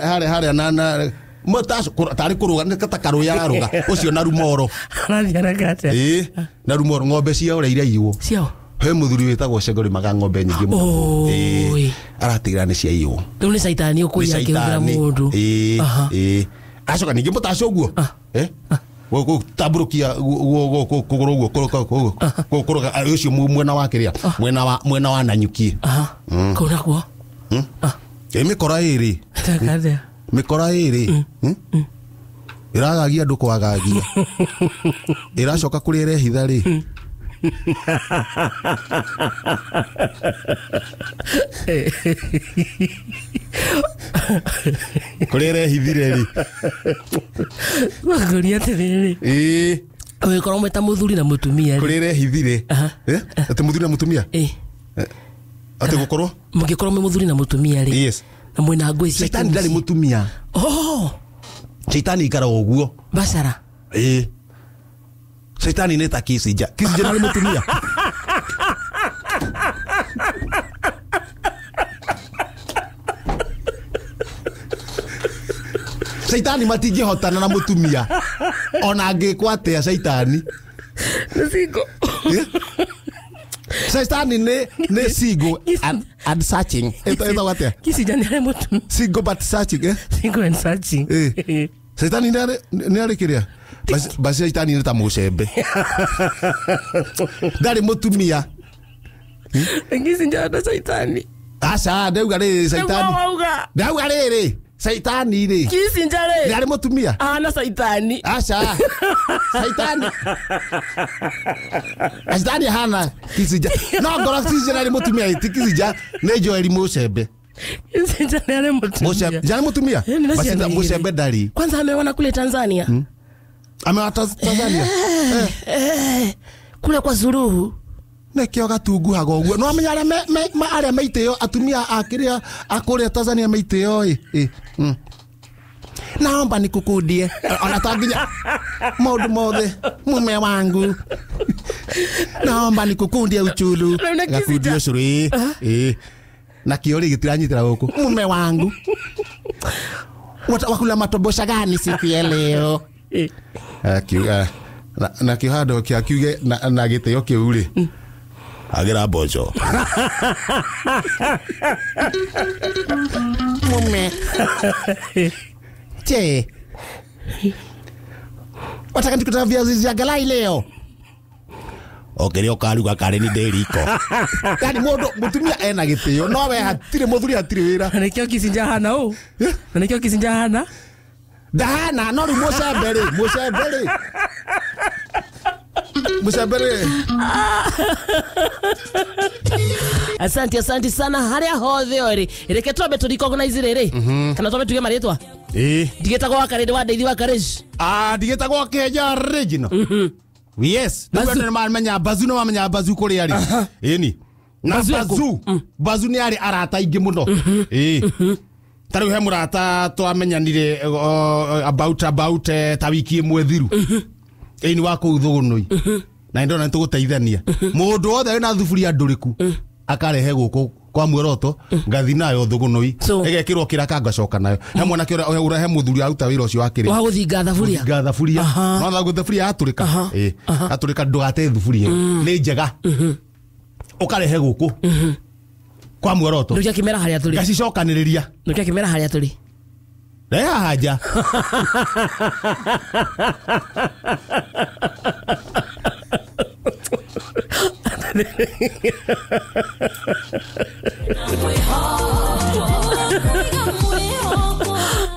harĩa harĩa na mũtaco tarĩ kũrũga nĩ ta karũĩ ararũga ũcio na rumoro arathiĩ haraka atĩa ĩĩ na rumoro ng'ombe ciao ũrĩa iraiywo ciao he mũthuri wĩtagwo Cengo rĩmaga ng'ombe nyingĩ mũno ĩĩ aratigĩra nĩ ciaiywo rĩu nĩ caitani ũkũiya akĩhũthĩra mũndũ ĩĩ ĩĩ acoka ningĩ mũtaco ũguo gũtambũrũkia kũgũrũ ũguo kũrũga ũcio mwena wa kĩrĩa mwena wa Nanyuki kũu nakuo ĩ mĩkora ĩrĩ mĩkora ĩrĩ ĩragagia andũ kwagagia ĩracoka kũrĩa ĩrehitha rĩ kũrĩa ĩrehithire rĩ ngũria atĩrĩrĩ ĩĩ ũgĩkorwo mwĩ ta mũthuri na mũtumia rĩ kũrĩa ĩrehithire atĩ mũthuri na mũtumia atĩ gũkorwo mũngĩkorwo mwĩ mũthuri na mũtumia rĩ yes na mwĩna ngũĩ cia caitani ndarĩ mũtumia oh caitani ikaraga ũguo bacara ĩĩ caitani nĩ ta Kissinger Kissinger ndarĩ mũtumia caitani matingĩhotana na mũtumia ona angĩkwo atĩa caitani nĩ single caitani nĩ single and searching ĩtagwo atĩa Kissinger nĩ arĩ mũtumia single but searching single and searching caitani nĩ arĩ kĩrĩa basi caitani nĩ ta mũcembe ndarĩ mũtumia Kissinger na caitani aca ndauga rĩrĩ caitani ndauga rĩrĩ caitani rĩ Kissinger rĩ nĩ arĩ mũtumia ahana caitani aca caitani caitani ahana Kissinger no ngoro Kissinger arĩ mũtumia ti Kissinger nĩ Joeli mũcembe Kissinger nĩ arĩ mũtumia nĩ mũtumia mũcembe ndarĩ kwanza ameona kule Tanzania ameona Tanzania kule kwa Suluhu nekĩo gatunguhaga ũguo no amenya arĩa meitĩo atumia a kĩrĩa a kũrĩa Tanzania meitĩo ĩ naomba nikukundie ona to nginya maũndũ mothe mume wangu naomba nikukundie uchulu gakundio ũcũrũ ĩ nakĩo rĩ gĩtiranyitĩra gũkũ mume wangu wakula matobosha gani siku ya leo akiuga na kĩo handũ kĩa kiuge na gĩtĩo kĩu rĩ agĩra mboco mume che wataka nikutaka viazi vya galai leo okĩrĩa ũkaruga karĩ ni ndĩ riko yani mũndũ mũtumia ena gĩtĩo no we hatirĩ mũthuri hatirĩ wĩra na nĩkĩo Kissinger hana ũ na nĩkĩo Kissinger hana ndahana no rĩu mũcembe rĩ mũcembe rĩ mũcembe rĩ asante asante sana harĩa hothe ũrĩ reke twambe tũ recognize rĩrĩ kana twambe tuge marĩtwa ĩĩ ndigĩtagwo wa Karĩndĩ wa Ndeithi wa Karĩci ndigĩtagwo Kenya original yes nĩ mamenya Bazu nĩ mamenya Bazu kũrĩa arĩ ĩni na Bazu Bazu nĩ arĩ arata aingĩ mũno ĩĩ ta rĩu he mũrata twamenyanire about ta wiki ĩmwe thiru ĩni wa kũu Thũgũnũi na ndona nĩ tũgũteithania mũndũ wothe wĩna thuburia ndũrĩku akarehe gũkũ kwa muoroto ngathi nayo Thũgũnũi ĩgekĩrwo kĩraka ngacoka nayo he mwanake ũrĩa he mũthuri aruta wĩra ũcio wa kĩrĩa wa gũthinga thaburia gũthinga thaburia no thaburia yatũrĩka ĩĩ yatũrĩka ndũgate thaburia nĩ njega ũkarehe gũkũ Kwa muoroto. Ndukia kimera haria turi. Ngacicokanĩrĩria. Ndukia kimera haria turi. Reha haja.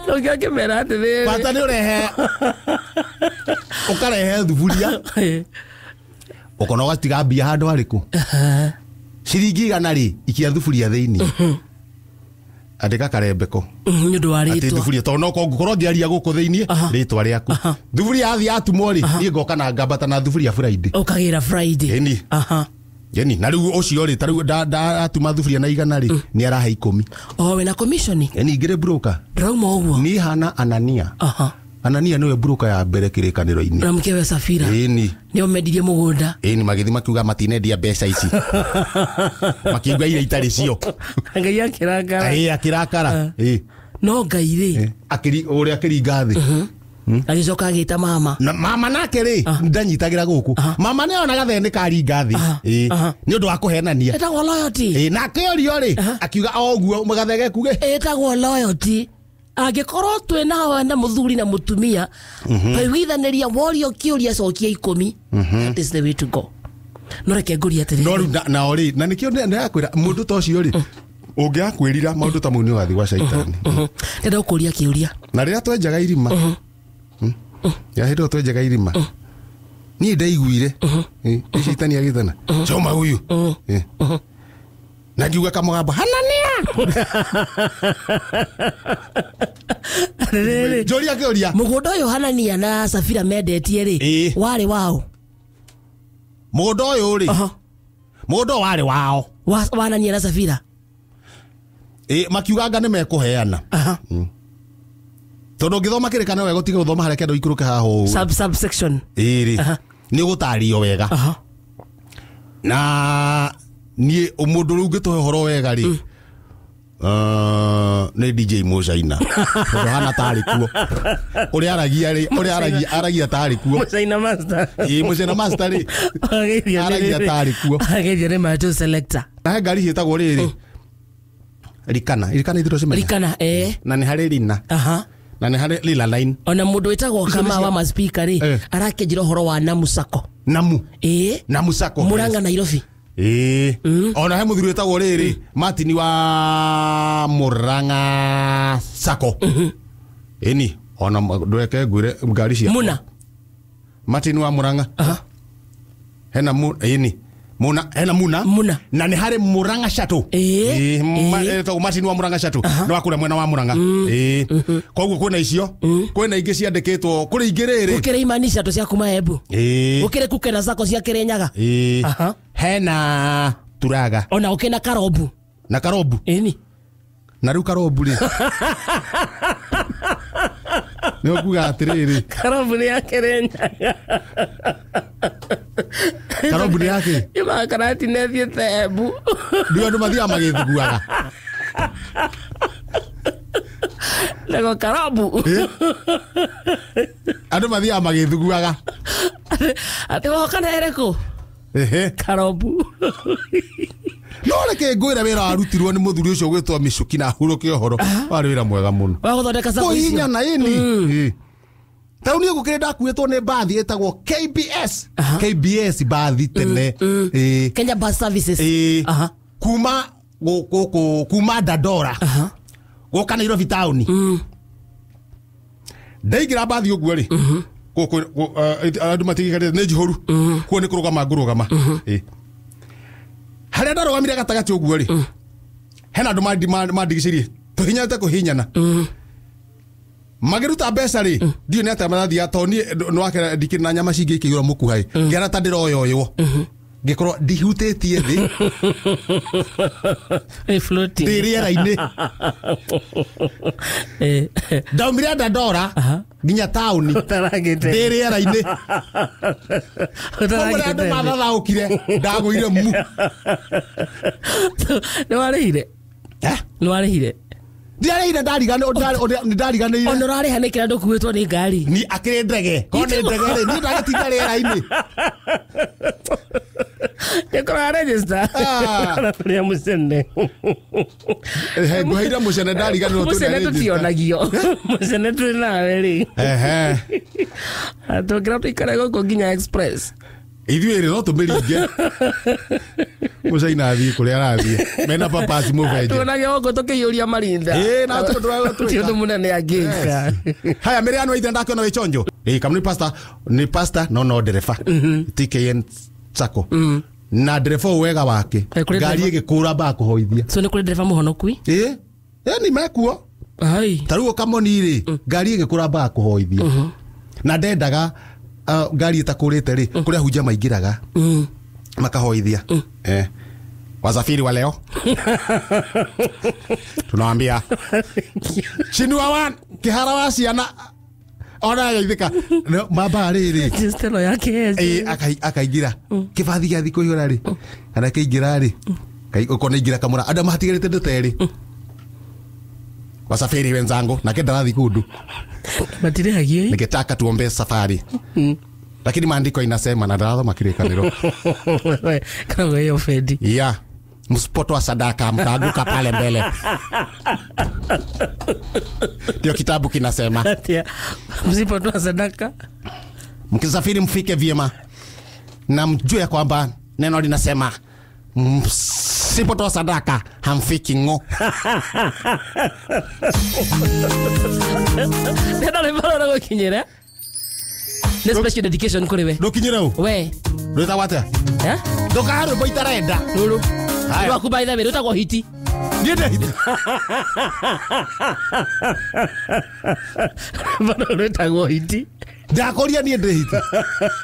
Ndukia kimera atĩrĩrĩ. Bata nĩ ũrehe ũkarehe thuburia ũkona ũgatiga mbia handũ harĩkũ ciringi igana rĩ ikia thuburia thĩinĩ andĩka karembeko Nĩ ũndũ wa atĩ rĩtwa. thuburia tondũ no ngũkorwo ngĩaria gũkũ thĩinĩ rĩtwa rĩaku thuburia yathiĩ yatumwo rĩ niĩ ngoka na ngambata na thuburia Friday. Ũkagĩra Friday. Ĩni. Ĩni na rĩu ũcio rĩ ta rĩu ndatuma thuburia na igana rĩ nĩ arahe 10. O wĩna commission. Ĩni ngĩrĩ broker. Ndĩrauma ũguo. Niĩ hana Anania. Anania nĩwe broker ya mbere kĩrĩkanĩro-inĩ. Na mkewe Safira. Ĩni. Nĩo mendirie mũgũnda. Ĩni magĩthiĩ makiuga matinendia mbeca ici. Makiuga iria itarĩ cio. Ngai akĩrakara. Ĩĩ akĩrakara. Ĩĩ. No Ngai rĩ. Akĩri ũrĩa akĩringa thĩ. Agĩcoka agĩta mama. Na mama nake rĩ ndanyitagĩra gũkũ. Mama nĩ onaga thĩ nĩ karinga thĩ. Ĩĩ. Nĩ ũndũ wa kũhenania. Ĩtagwo loyalty. Ĩĩ na akĩorio rĩ akiuga o ũguo mũgathege kuge. Ĩtagwo loyalty. Angĩkorwo twĩna na mũthuri na mũtumia twaiguithanĩria worio kĩũria cokia 10. That is the way to go. No reke ngũrie atĩrĩrĩ. No rĩu nao rĩ na nĩkĩo ndĩrakwĩra mũndũ ta ũcio rĩ ũngĩakwĩrira maũndũ ta mau nĩ ũgathiĩ gwa caitani. Ndĩrenda gũkũria kĩũria. Na rĩrĩa twenjaga irima ya hĩndĩ ĩyo twenjaga irima niĩ ndaiguire ĩ caitani agĩthana choma huyu na ngiuga kamũgambo Hanania. Njũria kĩũria. Mũgũnda ũyũ Hanania na Safira mendetie rĩ warĩ wao? Mũgũnda ũyũ rĩ mũgũnda warĩ wao. Wa Hanania na Safira? Ĩ makiuga anga nĩ mekũheana. Tondũ ũngĩthoma kĩrĩkanĩro wega ũtige gũthoma harĩa kĩndũ ikũrũke haha ũũ. Subsection. Ĩ rĩ nĩ ũgũtarĩrio wega. Na niĩ mũndũ rĩu ũngĩtũhe ũhoro wega rĩ nĩ DJ Mũcaina. Tondũ hana tarĩ kuo. Ũrĩa aragia rĩ, ũrĩa aragia tarĩ kuo. Mũcaina master. Ĩ Mũcaina master rĩ. Aragia tarĩ kuo. Ageithio nĩ Matũ selector. Na he ngari ciĩtagwo rĩrĩ. Rikana, Rikana ithiro cimenya. Rikana eh. Na nĩ harĩ Rina. Na nĩ harĩ Lila Line. Ona mũndũ wĩtagwo Kama wa maspika rĩ arakĩnjĩra ũhoro wa Namu Sacco. Namu. Ĩ. Namu Sacco. Murang'a Nairobi. Ĩ. Ona he mũthuri wĩtagwo rĩrĩ Martin wa Murang'a Sacco. Ĩni ona ndweke ngwĩre ngari cia Muna. Martin wa Murang'a. Hena mu ĩni. Muna hena Muna. Muna. Na nĩ harĩ Murang'a Chateau. Ĩ Martin wa Murang'a Chateau. Nĩ wa kũrĩa mwena wa Murang'a. Ĩ. Koguo kwĩna icio, kwĩna ingĩ ciandĩkĩtwo, kũrĩ ingĩ rĩrĩ. Gũkĩrĩ Imani Chateau cia kuma Embu. Ĩ. Gũkĩrĩ Kukena Sacco cia Kĩrĩnyaga. Ĩ. Hena Turaga. Ona gũkĩrĩ na Karombu. Na Karombu. Ĩni. Na rĩu Karombu rĩ. Nĩ ũkuga atĩrĩrĩ. Karombu nĩ ya Kĩrĩnyaga. Karombu nĩ yake? Yumaga Karatina ĩthiĩte Embu. Ndio andũ mathiaga magĩthuguaga. Nego Karombu. Andũ mathiaga magĩthuguaga. Atĩ woka na ĩrĩkũ? Karombu. No reke ngwĩre wĩra warutirwo nĩ mũthuri ũcio ũgwĩtwo Mĩcuki na ahurũke ũhoro. Warĩ wĩra mwega mũno. Wa gũthondeka sacco icio. Kũhihinyana ĩni. Ta rĩu niĩ gũkĩrĩ ndakuĩtwo nĩ mbathi ĩtagwo KBS. KBS mbathi tene. Kenya Bus Services. Kuma gũkũ kuma Dandora. Gũka Nairobi town. Ndaingĩra mbathi ũguo rĩ. Gũkũ andũ matigĩkarĩte nĩ njihũru. Kuo nĩ kũrũgama ngũrũgama. Harĩa ndarũgamire gatagatĩ ũguo rĩ. Hena andũ mandigicĩirie. Tũhinyate kũhinyana. Magĩruta mbeca rĩ ndiũ nĩ atĩa marathiaga tondũ niĩ nĩwakĩra ndikĩrĩ na nyama cingĩ ikĩiyũra mũkuha-ĩ. Ngĩona ta ndĩroyoywo. Ngĩkorwo ndihutĩtie thĩ. Floating. Ndĩ rĩera-inĩ. Ndaumire Dandora nginya taũni. Ndĩ rĩera-inĩ. Koguo rĩrĩa andũ mathathaũkire ndagũire mu. Nĩ warĩhire? Nĩ warĩhire? Ndiarĩhire ndariganĩire. Ona ũrarĩha nĩkĩ na ndũkuĩtwo nĩ ngari? Ni akĩrĩ ndege. Korwo nĩ ndege rĩ, niĩ ndagĩtinda rĩera-inĩ. Nĩkũra register. Kũrĩa mũcene. Nguheire mũcene ndariganĩrwo. Mũcene tũtionagio. Mũcene twĩ nawe rĩ. Ehe. Tũngĩra tũikare gũkũ nginya express. Ithuĩ rĩ no tũmĩringe. Mũcaina athiĩ kũrĩa arathiĩ. Mena papasi mũbenje. Tuonage gũkũ tũkĩiyũria marinda. Ĩĩ, na tũndũ tũrĩa Ti ũndũ mũnene angĩka. Haya Miriam waithe ndakiona wĩ chonjo. Ĩĩ kamũ ni pastor no no ndereba. TKN Sacco. Na ndereba ũyũ wega wake. Kũrĩ Ngari ndereba- ĩgĩkũra mbaa kũhoithia. So nĩ kũrĩ ndereba mũhonokui? Ĩĩ. Ĩĩ ni mekuo. Ai. Ta rĩu kamoni rĩ ngari ĩgĩkũra mbaa kũhoithia. Na ndendaga ngari ĩtakũrĩte rĩ kũrĩa hunja maingĩraga makahoithia. Eh. Wasafiri wa leo tunawambia chinua wan kihara wa ciana ona agaithika mamba rĩrĩ Register ĩno yake. Ĩĩ akaingĩra kĩbathi gĩa thikũ ihũra rĩ kana kĩingĩra rĩ ũkona ingĩra kamũra andũ mahatigarĩte ndũ terĩ wasafiri wenzangu nake ndarathi kundu Matirĩhagio. nikitaka tuombe safari lakini maandiko inasema na ndarathoma kĩrĩkanĩro Kana ĩyo bendi. ya msipotoa sadaka mtaanguka pale mbele ndio kitabu kinasema. Atia. Msipotoa sadaka. Mkisafiri mfike vyema na mjue ya kwamba neno linasema msipotoa sadaka hamfiki ng'o. Nenda rwĩmbo rũrũ gũkinyĩra. Nĩ special dedication kũrĩ we. Ndũkinyĩre ũ We. rwĩtagwo atĩa? Eh? Ndũkahe rwĩmbo itarenda. Rũrũ. Haya. Rwaku by the way rwĩtagwo hiti. Niĩ ndĩ hiti. Rwĩmbo rũrũ rwĩtagwo hiti. Ndakũria niĩ ndĩ hiti.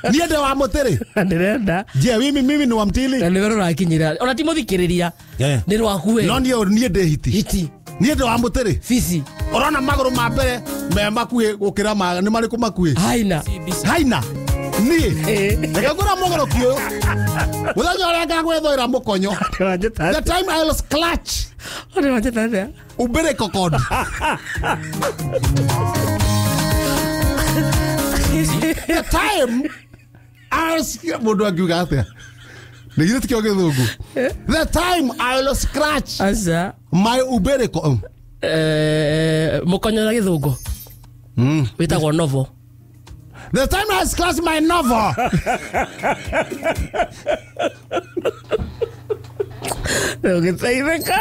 Niĩ ndĩ wa mũtĩrĩ. Na ndĩrenda. Je, mimi ni wa mtili? Na nĩwe rũrakinyĩra. Ona ti mũthikĩrĩria. Nĩ rwaku we. No niĩ ndĩ hiti. Hiti. Niĩ ndĩ wa mũtĩrĩ. Bici. Ũrona magũrũ ma mbere me makuhĩ gũkĩra ma nĩ marĩkũ makuhĩ? Haina. Haina. Niĩ. Reke ngũra mũgũrũki ũyũ. Mũthenya ũrĩa ngagwĩthũĩra mũkonyo. The time I'll clutch. Umbilical cord. The time I'll mũndũ angiuga atĩa? Nĩ githĩ tikĩo gĩthũngũ? The time I'll scratch Aca. my umbilical. Mũkonyo na gĩthũngũ. Wĩtagwo novel. The time I scratch my novel. Ũgĩteithĩka.